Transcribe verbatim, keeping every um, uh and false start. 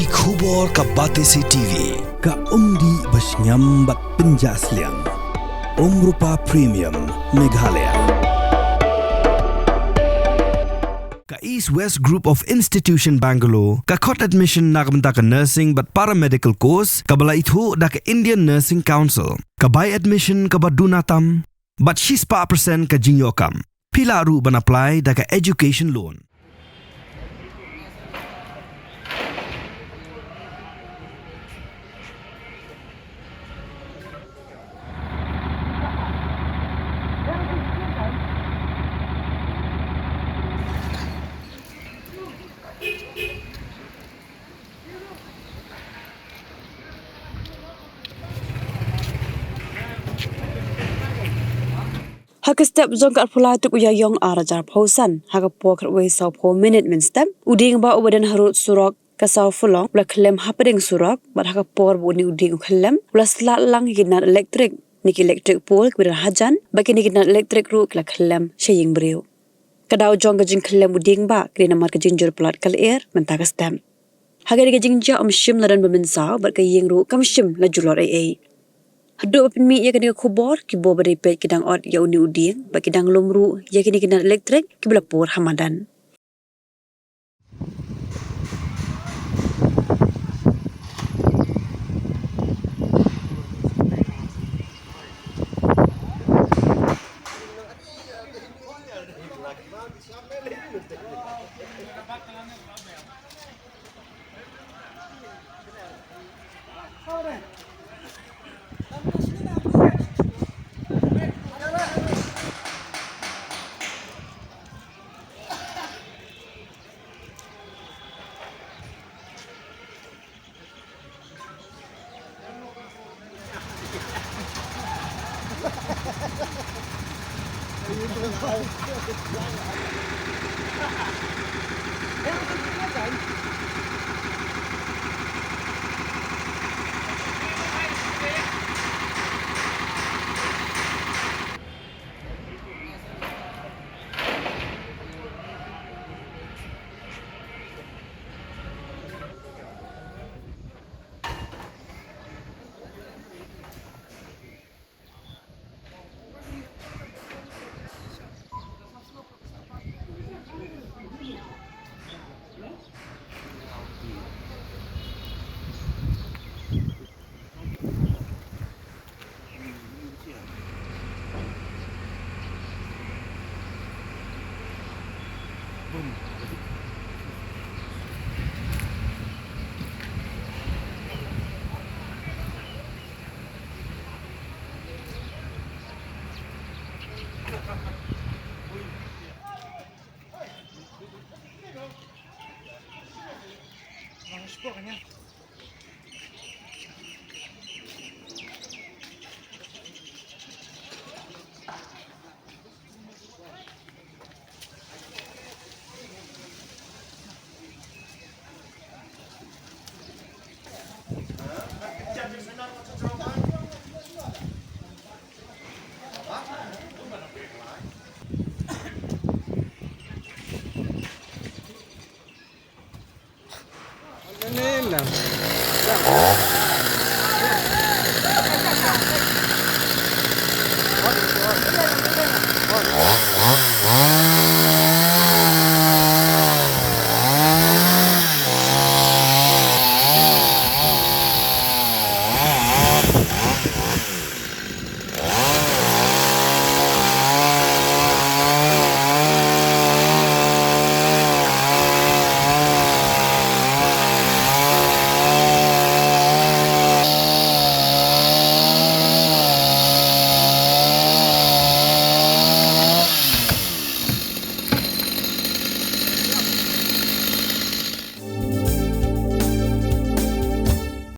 Ki khubor ka Batesi T V, ka umdih ba shngiam bad pynjah sliang. Umrupa Premium, Meghalaya. Ka East West Group of Institution Bangalore, ka khot admission na ka bynta ka nursing bad paramedical course, kaba la ithuh da ka Indian Nursing Council, ka bai admission kaba duna tam, bad shispah percent ka jingïoh kam. Phi lah ruh ban apply da ka education loan. Ha ka step jong ka arphew lai tarik u Ïaïong ar hajar arphew san, ha ka por khatwei sawphew minit mynstep, u dieng ba uba don harud surok ka Sawphyllong u la khyllem hapdeng surok, bad ha ka por ba une u dieng u khyllem, u la slat lang ïa ki nat elektrik, ne ki electric pole kiba don hajan, bad kine ki nat elektrik ruh ki la khyllem sha ïing briew. Ka daw jong ka jingkhyllem u dieng ba ka dei namar ka jingjur palat ka lyer mynta ka step. Ha kane ka jingjia ym shym la don ba mynsaw bad ka ïing ruh kam shym la julor ei ei. Haduh ba pynmih ïa kane ka khubor, ki bor ba dei peit ki dang ot ïa une u dieng bad ki dang lum ruh ïa kine ki nat elektrik kiba la pur ha madan.